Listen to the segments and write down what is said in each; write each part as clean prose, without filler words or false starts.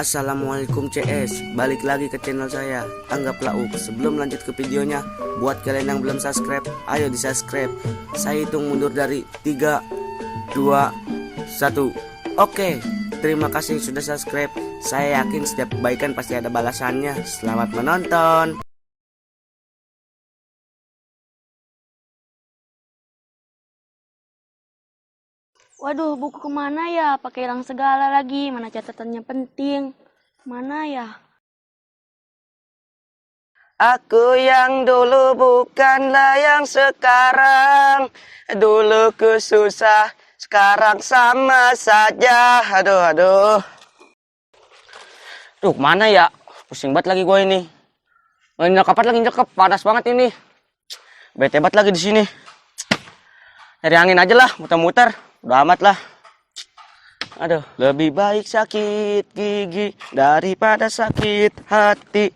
Assalamualaikum CS, balik lagi ke channel saya, Anggap Lauk. Sebelum lanjut ke videonya, buat kalian yang belum subscribe, ayo di subscribe. Saya hitung mundur dari 3, 2, 1. Oke, terima kasih sudah subscribe. Saya yakin setiap kebaikan pasti ada balasannya. Selamat menonton. Waduh, buku kemana ya? Pakai hilang segala lagi. Mana catatannya penting? Mana ya? Aku yang dulu bukanlah yang sekarang. Dulu ku susah, sekarang sama saja. Aduh. Duh, mana ya? Pusing banget lagi gue ini. Lagi nyekap, panas banget ini. Bete banget lagi di sini. Cari angin aja lah, muter-muter. Udah amat lah. Aduh, lebih baik sakit gigi daripada sakit hati.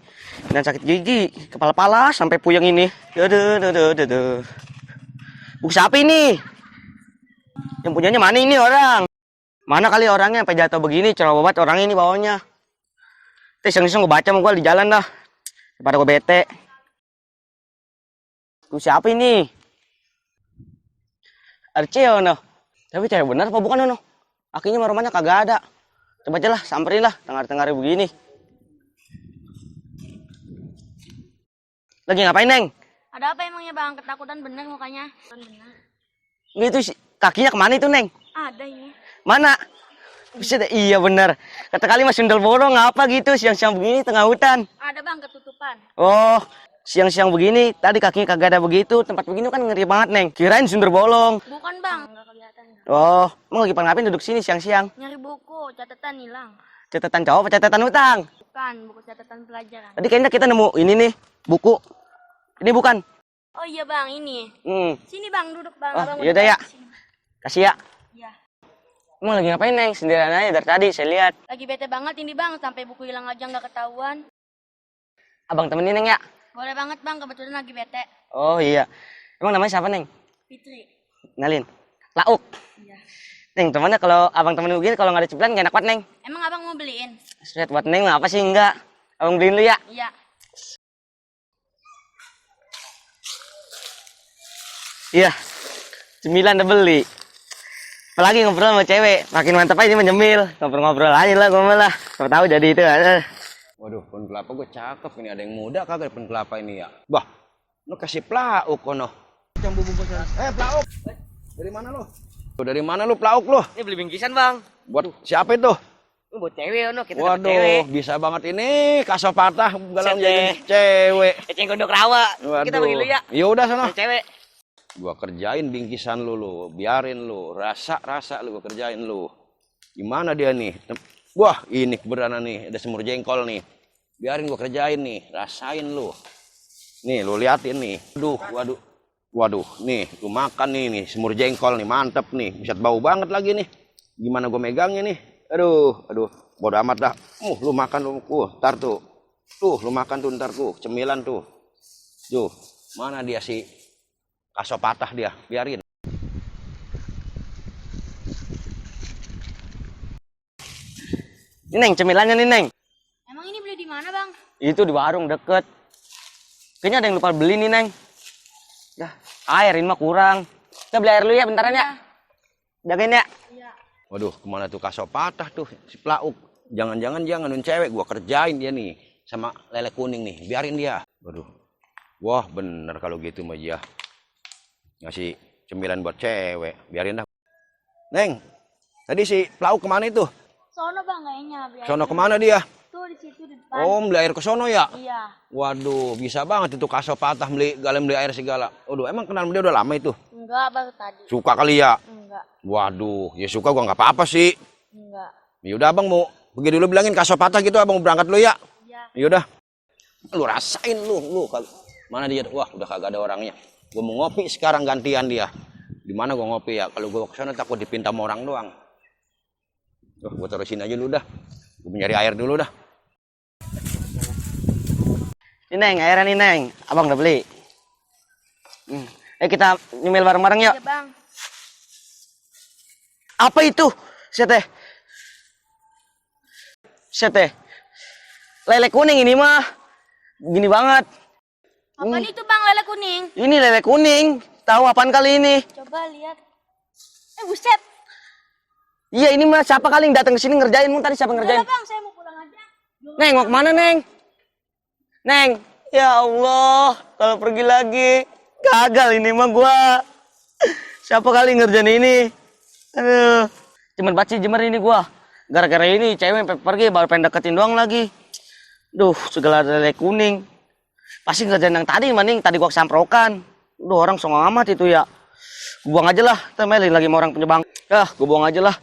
Dan sakit gigi, kepala-pala sampai puyeng ini. Aduh. Buku siapa ini? Yang punyanya mana ini orang? Mana kali orangnya sampai jatuh begini, ceroboh banget orang ini bawahnya. Iseng-iseng gue baca sama gue di jalan dah. Daripada gue bete. Buku siapa ini? Arceo no. Tapi cewek bener apa bukan no? Akhirnya rumahnya kagak ada. Coba aja lah, samperin lah, tengah-tengah begini. Lagi ngapain, Neng? Ada apa emangnya bang? Ketakutan bener mukanya. Bener. Itu kakinya kemana itu, Neng? Ada ini. Mana? Buset, iya bener. Kata kali mas sundel bolong apa gitu, siang-siang begini tengah hutan. Ada bang, ketutupan. Oh, siang-siang begini, tadi kakinya kagak ada begitu. Tempat begini kan ngeri banget, Neng. Kirain sundel bolong. Bukan bang, nggak kelihatan. Oh, emang lagi ngapain duduk sini siang-siang? Nyari buku, catatan hilang. Catatan cowok apa catatan utang? Bukan, buku catatan pelajaran. Tadi kayaknya kita nemu ini nih, buku. Ini bukan? Oh iya bang, ini. Sini bang, duduk bang. Oh, Abang iya dah ya. sini. Kasih ya. Iya. Emang lagi ngapain, Neng? Sendirian aja dari tadi saya lihat. Lagi bete banget ini bang, sampai buku hilang aja nggak ketahuan. Abang temenin, Neng ya? Boleh banget bang, kebetulan lagi bete. Oh iya. Emang namanya siapa, Neng? Fitri. Nalin. Lauk. Iya. Neng, temannya kalau abang temenin begini kalau nggak ada cemilan nggak enak banget, Neng. Emang abang mau beliin? Sweet buat Neng mah apa sih enggak? Abang beliin lu ya. Iya. Iya. Cemilan udah beli. Apalagi ngobrol sama cewek, makin mantap aja menyemil. Ngobrol-ngobrol aja lah gue malah. Siapa tahu jadi itu. Waduh, pohon kelapa gue cakep. Ini ada yang muda kagak pohon kelapa ini ya? Bah, lu kasih plauk kono. Yang bubuk-bubuk. Plauk. Dari mana lo? Dari mana lu plauk lo? Ini beli bingkisan, Bang. Buat siapa itu? Ini buat cewek, kita dapet Waduh, cewek. bisa banget ini. Kaso patah galang Set, jadi cewek. Eceng gondok rawa. Waduh. Kita bagi lu ya. Ya udah sana. Cewek. Gua kerjain bingkisan lu, biarin lu. Rasa lu gua kerjain lu. Gimana dia nih? Wah, ini keberana nih, ada semur jengkol nih. Biarin gua kerjain nih, rasain lu. Nih, lu liatin nih. Waduh, nih, lu makan nih, semur jengkol nih, mantep nih. Bisa bau banget lagi nih. Gimana gua megangnya nih? Aduh, bodo amat dah. Lu makan lu, ntar tuh. Tuh, lu makan tuh ntar tuh, cemilan tuh. Tuh, mana dia sih? Kaso patah dia, biarin. Ini, Neng, cemilannya nih, Neng. Emang ini beli di mana bang? Itu di warung deket. Kayaknya ada yang lupa beli nih, Neng. Dah, air ini mah kurang. Kita beli air dulu ya, bentaran ya. Jagain ya. Iya. Waduh, kemana tuh kaso patah tuh, si plauk. Jangan cewek, gua kerjain dia nih. Sama lele kuning nih, biarin dia. Waduh, wah bener kalau gitu mah ya. Ngasih cemilan buat cewek, biarin dah. Neng, tadi si plauk kemana itu? Sono bang kayaknya. Sono kemana dia? Tuh di situ di depan. Oh, beli air ke sono ya? Iya. Waduh, bisa banget itu kaso patah beli air segala. Waduh, emang kenal dia udah lama itu? Enggak, baru tadi. Suka kali ya? Enggak. Waduh, ya suka gua nggak apa-apa sih. Enggak. Yaudah abang mau pergi dulu bilangin kaso patah gitu abang mau berangkat dulu ya. Iya. Yaudah. Lu rasain lu. Mana dia? Wah, udah kagak ada orangnya. Gua mau ngopi sekarang gantian dia. Di mana gua ngopi ya? Kalau gua ke sana takut dipinta sama orang doang. Gua taruh sini aja dulu dah. Gua nyari air dulu dah. Ini, Neng, airnya nih, Neng. Abang udah beli. Kita nyemil bareng-bareng yuk. Iya bang. Apa itu? Set teh. Set deh. Lele kuning ini mah. Gini banget. Apa itu bang lele kuning? Ini lele kuning. Tahu apaan kali ini? Coba lihat. Buset. Iya ini mah siapa kali yang datang ke sini ngerjain? Tadi siapa ngerjain? Udah, bang, saya mau pulang aja. Neng, mau kemana Neng? Neng, ya Allah, kalau pergi lagi gagal ini mah gua. Siapa kali ngerjain ini? Aduh, cuman baci jemer ini gua. Gara-gara ini cewek pergi baru pengen deketin doang lagi. Duh, segala lele kuning. Pasti ngerjain yang tadi maning, tadi gua kesamprokan. Duh, orang songong amat itu ya. Gua buang aja lah, temen lagi sama orang penyebang. Gua buang aja lah.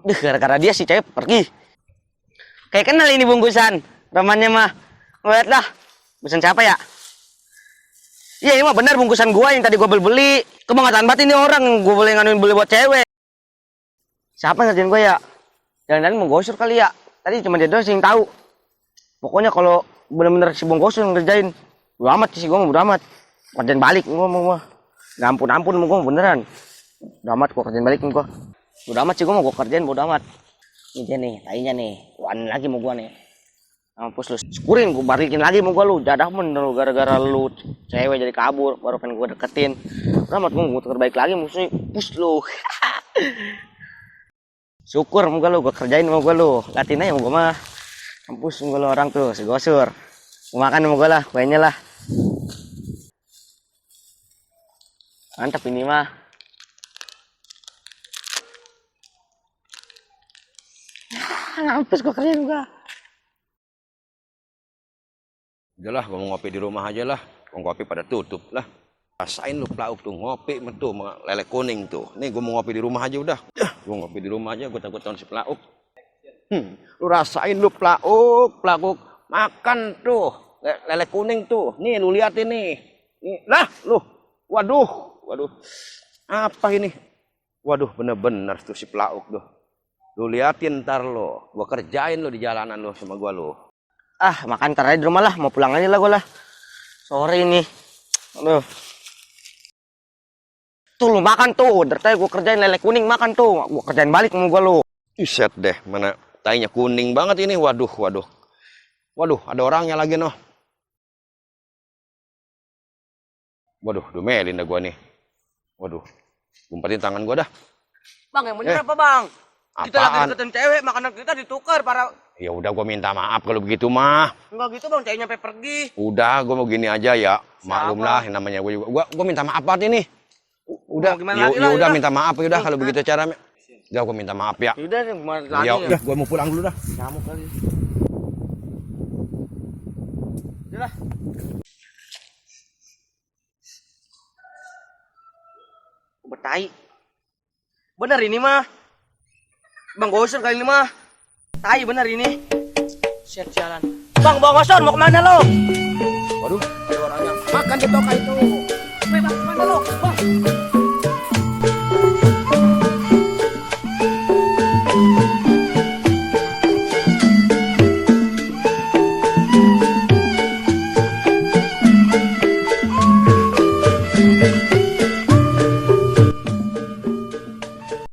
Gara-gara dia si cewek pergi. Kayak kenal ini bungkusan. Ramannya mah. Lihat lah. Bungkusan siapa ya? Iya ini mah benar bungkusan gua yang tadi gua beli. Kebangetan banget ini orang. Gua boleh nganuin beli buat cewek. Siapa ngerjain gua ya? Jangan-jangan mau gosur kali ya. Tadi cuma dia doang yang tahu. Pokoknya kalau bener-bener si Bung Gosur ngerjain. Bodo amat sih gua mau bodo amat. Kerjain balik gua mau. Gak ampun mau gua beneran. Bodo amat gua kerjain balik gua. Bodo amat sih gua mau gua kerjain bodo amat. Ini dia nih, tainya nih. Wan lagi mau gua nih. Mampus lu. Syukurin gua balikin lagi mau gua lu. Jadah bener lu gara-gara lu cewek jadi kabur baru pengen gua deketin. Bodo amat gua terbaik lagi musuhnya. Pus lu. Syukur mau gua lu gua kerjain mau gua lu. Latin aja mau gua mah. Mampus mau gua lu orang tuh si Gosur. Gua makan mau gua lah, kuenya lah. Mantap ini mah. Ngampus gua kerjain gua. Udahlah, gua mau ngopi di rumah aja lah. Gua ngopi pada tutup lah. Rasain lu pelauk tuh, ngopi tuh lele kuning tuh. Nih gua mau ngopi di rumah aja udah. Gua ngopi di rumah aja, gua takut tahun si pelauk. Lu rasain lu pelauk. Makan tuh, lele kuning tuh. Nih lu liatin nih. Nih, lah lu. Waduh. Apa ini? Waduh, bener-bener tuh si pelauk tuh. Lu liatin ntar lo, gua kerjain lo di jalanan lo sama gua lo. Makan ntar aja di rumah lah, mau pulang aja lah gua lah. Sore ini. Aduh. Tuh lu makan tuh, dari tadi gua kerjain lele kuning makan tuh. Gua kerjain balik sama gua lu. Iset deh, mana tainya kuning banget ini. Waduh, ada orangnya lagi noh. Waduh, domelin dah gua nih. Waduh, umpetin tangan gua dah. Bang, yang bener apa bang? Kita lagi Apaan? deketin cewek, makanan kita ditukar para. Ya udah gua minta maaf kalau begitu mah. Enggak gitu bang, ceweknya sampai pergi. Udah, gua mau gini aja ya. Maklum lah, yang namanya gua juga. Gua minta maaf banget ini. Udah, udah minta maaf ya udah kalau begitu caranya. Udah gua minta maaf ya. Udah, lagi Ya udah, gua mau pulang dulu dah. Nyamuk kali. Udah. Bertai. Bener ini mah. Bang Gosur kali ini mah. Tai bener ini. Siap jalan. Bang Gosur mau kemana lo? Waduh, ada orangnya. Makan di toka itu. Bang, kemana lo? Bang.